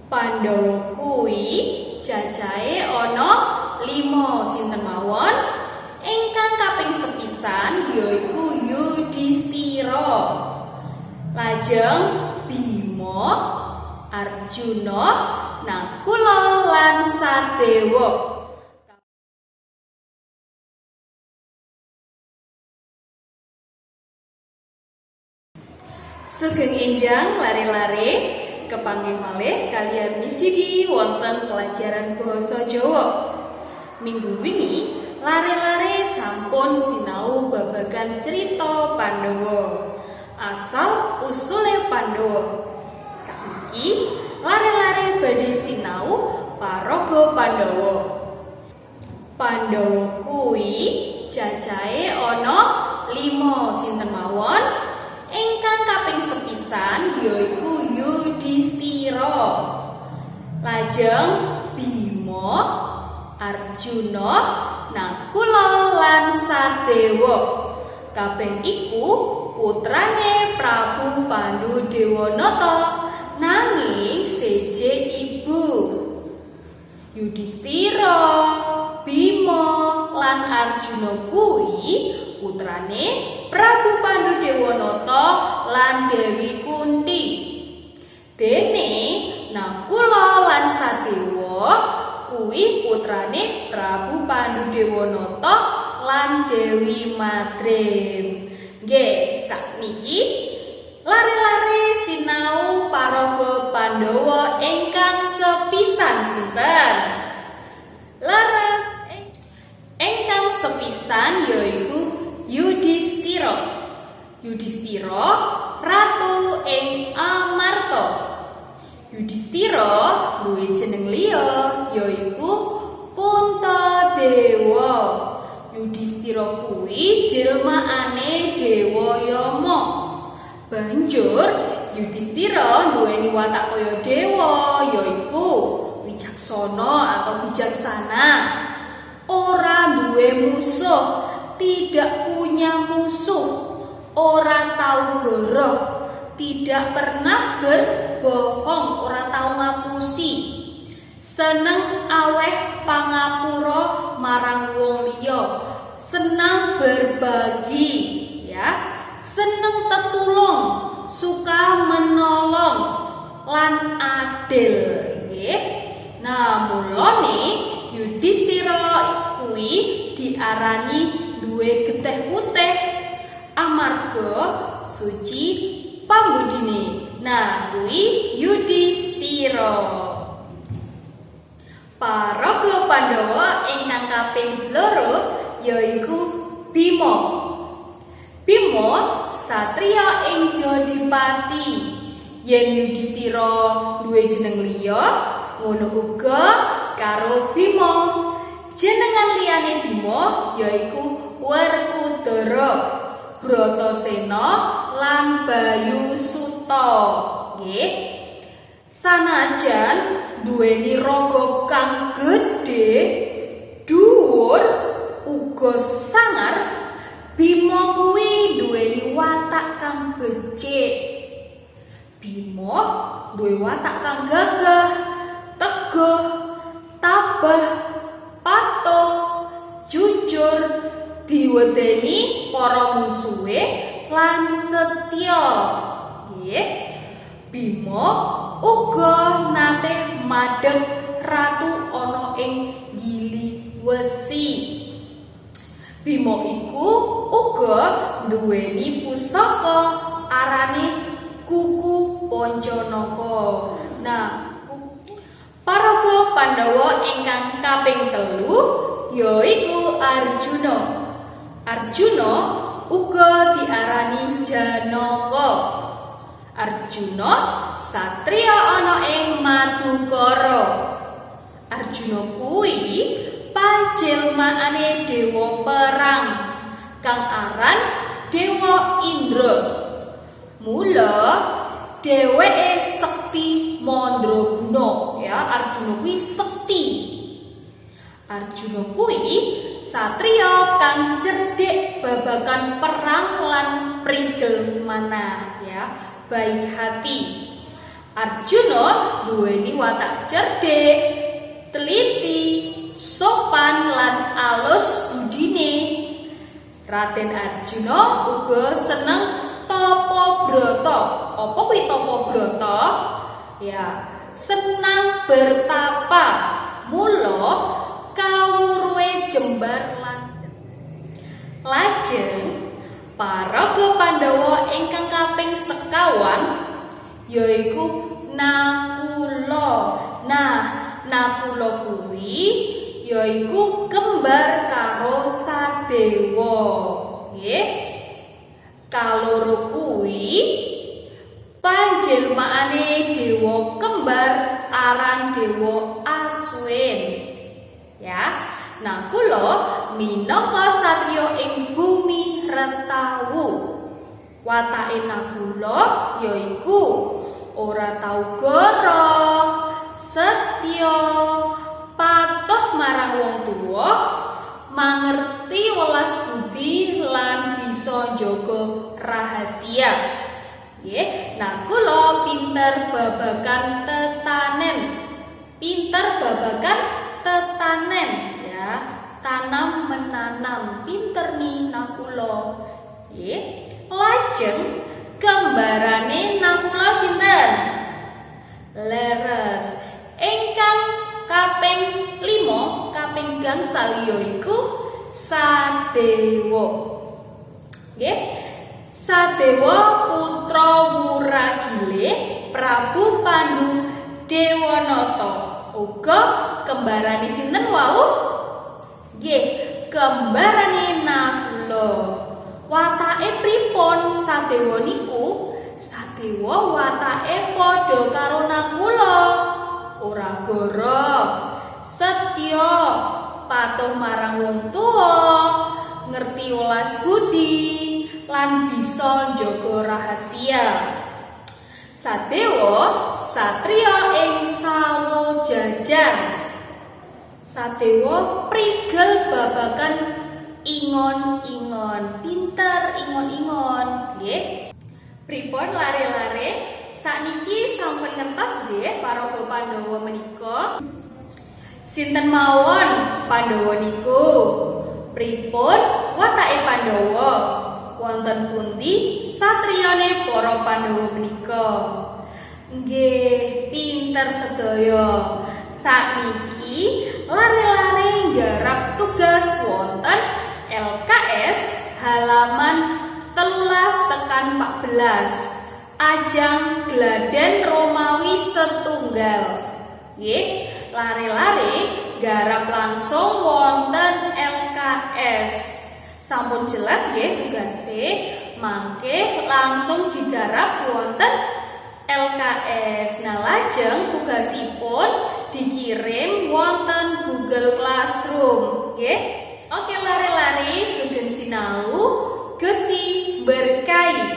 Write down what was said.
Pandhawa kuwi cacahe ana 5, sinten mawon? Ingkang kaping sepisan yaiku Yudhistira. Lajeng Bima, Arjuna, Nakula lan Sadewa. Sugeng enjang, lare-lare, kepanggih malih kaliyan Miss Didi wonten pelajaran basa Jawa. Minggu wingi lare-lare sampun sinau babagan cerita Pandhawa. Asal usule Pandhawa. Saiki lare-lare badhe sinau paraga Pandhawa. Pandhawa kuwi cacahe ana 5, sinten mawon? Ingkang kaping sepisan yaiku Yudhistira. Lajeng Bima, Arjuna, Nakula lan Sadewa. Kabeh iku putrane Prabu Pandu Dewanata nanging seje ibu. Yudhistira, Bima lan Arjuna kuwi putrane Prabu Pandu Dewanata lan Dewi Kunti. Dene Nakula lan Sadewa kuwi putrane Prabu Pandu Dewanata lan Dewi Madrim. Nggih, sakniki lare-lare sinau paraga Pandhawa ingkang sepisan sinten? Leres, ingkang sepisan yaiku Yudhistira. Yudhistira ratu ing Amarta. Yudhistira duwe jeneng liya yaiku Puntadewa. Yudhistira kuwi jilmaane Dewa Yama. Banjur Yudhistira nduweni watak kaya dewa, yaiku wicaksana atau bijaksana. Ora duwe musuh, tidak punya musuh, ora tau goroh, tidak pernah berbohong, ora tau ngapusi. Seneng aweh pangapura marang wong liya, senang berbagi, ya. Seneng tetulung, suka menolong lan adil, nggih. Nah, mulane Yudhistira kuwi diarani duwe getih putih amarga suci pambudine. Nah, kuwi Yudhistira. Paraga Pandhawa ingkang kaping loro yaiku Bima. Bima satriya ing Jodipati. Yen Yudhistira duwe jeneng liya, ngono uga karo Bima. Jenengan liyane Bima yaiku Werkudara, Bratasena lan Bayu Suta. Nggih. Sanajan duweni raga kang gedhe, dhuwur, uga sangar, Bima kuwi duweni watak kang becik. Bima duwe watak kang gagah, teguh, tabah, patuh, jujur, diwedeni para musuhe lan setya. Nggih. Bima uga nate madheg ratu ana ing Gili Wesi. Bima iku uga nduweni pusaka arane Kuku Pancanaka. Nah, paraga Pandhawa ingkang kaping telu yaiku Arjuna. Arjuna uga diarani Janaka. Arjuna satriya ana ing Madukara. Arjuna kuwi pajilmaane dewa perang kang aran Dewa Indra. Mula dheweke sekti mandraguna, ya. Arjuna kuwi sekti. Arjuna kuwi satriya kang cerdik babagan perang lan prigel manah, ya, baik hati. Arjuna duweni watak cerdik, teliti, sopan lan alus budine. Raden Arjuna uga seneng tapa brata. Apa kuwi tapa brata? Ya, senang bertapa. Mula kawruhe jembar lan. Lajeng paraga Pandhawa ingkang kaping 5 yaiku Nakula. Nah, Nakula kuwi yaiku kembar karo Sadewa. Nggih. Kaloro kuwi panjelmaane dewa kembar aran Dewa Aswin. Ya. Nakula minangka satriya ing bumi Retawu. Watake Nakula yaiku ora tau goroh, setya, patuh marang wong tuwa, mangerti welas budi lan bisa njaga rahasia. Nggih, Nakula pinter babagan tetanen. Pinter babagan tetanen ya. Tanam menanam, pinter nih Nakula. Nggih. Lajeng kembarane Nakula sinten? Leres. Ingkang kaping 5, kaping gangsal yaiku Sadewa. Nggih. Sadewa putra Wuragile Prabu Pandu Dewanata. Uga kembarane sinten wau? Nggih, kembarane Nakula. Watake pripun Sadewa niku? Sadewa watake padha karo Nakula. Ora goroh, setya, patuh marang wong tuwa, ngerti welas budi, lan bisa njaga rahasia. Sadewa satriya ing Sawojajar. Sadewa prigel babagan ingon-ingon, pinter ingon-ingon, nggih. Pripun, lare-lare? Sakniki sampun ngertos nggih paraga Pandhawa menika? Sinten mawon Pandhawa niku? Pripun watake Pandhawa? Wonten pundi satriyane para Pandhawa menika? Nggih, pinter sedaya. Sakniki lare-lare nggarap tugas wonten LKS halaman 13 tekan 14. Ajang Gladen Romawi setunggal. Nggih, lare-lare garap langsung wonten LKS. Sampun jelas nggih tugase, mangke langsung digarap wonten LKS. Nah, lajeng tugasipun dikirim wonten Google Classroom, nggih. Oke lare-lare, sugeng sinau, Gusti berkahi.